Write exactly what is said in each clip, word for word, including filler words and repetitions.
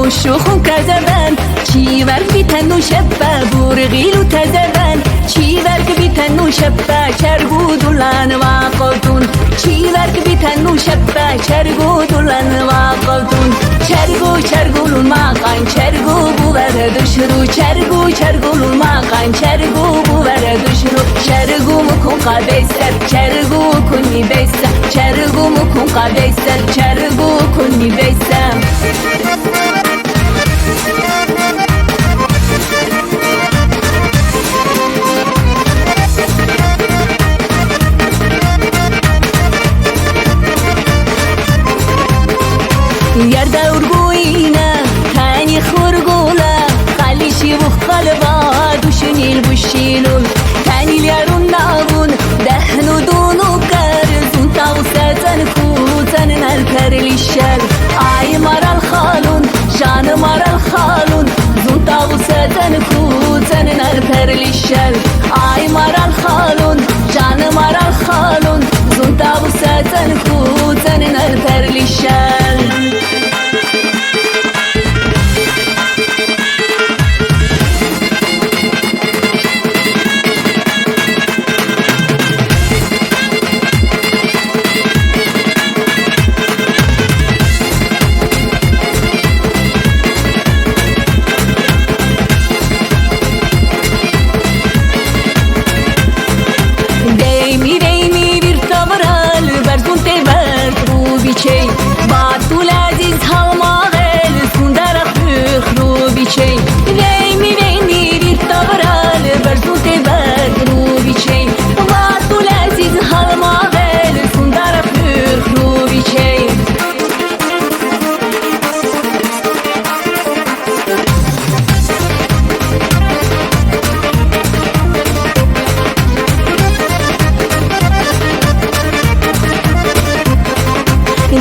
شوخون کزبن، چی ورگ بیتن نو شپه، بورغیلو تزبن، چی ورگ بیتن نو شپه، چرگو دولن واقعتون، چی ورگ بیتن نو شپه، چرگو دولن واقعتون، چرگو، چرگو لون ماقان، چرگو بو ورد شروع، چرگو، چرگو لون ماقان، چرگو بو ورد شروع، چرگو مکون قبیسه، چرگو کونی بیسه، چرگو مکون قبیسه، چرگو کونی بیسه. یرده اورگوینه، تانی خورگوله، خالیشی و خالبا، دوشنیل بوشیلون، تانیل یارون ناون، دهنو دونو کر، زون تاو سزن کو، زن نر پر لیشل، آی مارال خالون، جان مارال خالون، زون تاو سزن کو، زن نر پر لیشل، آی مارال خالون، جان مارال خالون، زون تاو سزن کو، زن نر پر لیشل. دیمی، دیمی ویر تاورال، برزون ته برد رو بیچه، باتول عزیز هالماغل، سوندر خیخ رو بیچه. دیمی، دیمی ویر تاورال، برزون ته برد رو بیچه، باتول عزیز هالماغل، سوندر خیخ رو بیچه.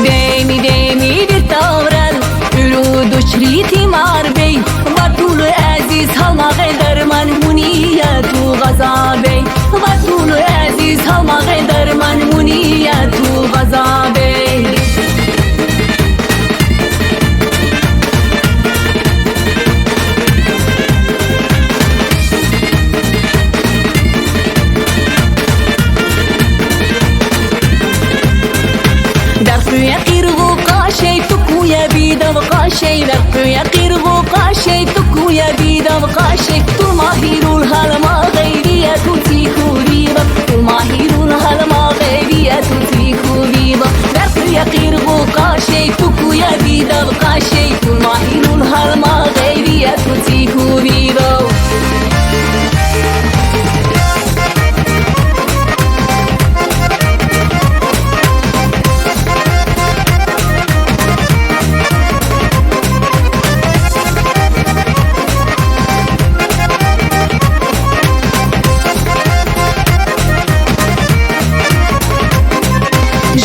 دیمی، دیمی ویر تاورال، اولو دوچریتی مار بی، واتول عزیز هالماغل درمان مونیه تو غذا بی. واتول عزیز هالماغل درمان مونیه تو غذا بی. در خوی قیرغو قاشی تو کویه بیدم قاشی، در خوی قیرغو قاشی تو کویه بیدم قاشی، تو ماهیرول هالما غیبیه تو تی کویی با، تو ماهیرول هالما غیبیه تو تی کویی با. در خوی قیرغو قاشی تو کویه بیدم قاشی، تو ماهیرول هالما غیبیه تو تی کویی با.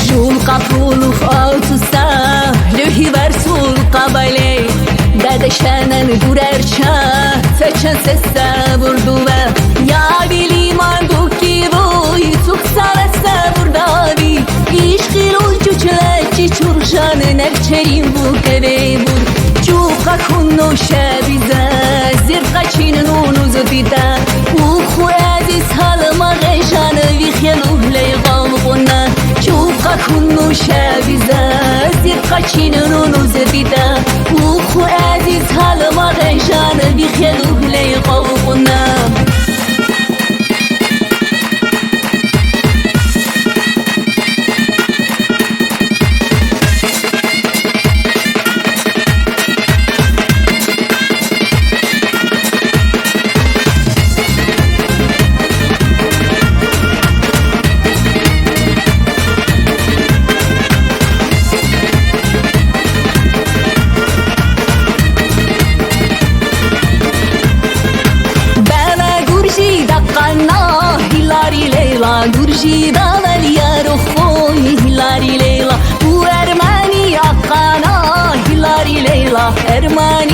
Жул капулух алтуса, льохи варсул кабалей, дада шанан гурарча, сачан сеса бурдува, я вили манду ки вой, цух сала са бурдави, ишкилул чучла чи чуржан, нарчарин бу каве бур, чуха кунну шабиза, зирка чинну нузбита, уху Азиз гьалмагъай жан вихьелугьлай гъавкъуна, чуха кунну шабиза, зирка чинну нузбита, уху Азиз гьалмагъай жан вихьелугьлай гъавкъуна. Бала гуржи дакъана, Гьилари Лейла, гуржи бала яро хой, Гьилари Лейла, у Эрмени акъана, Гьилари Лейла, Эрмени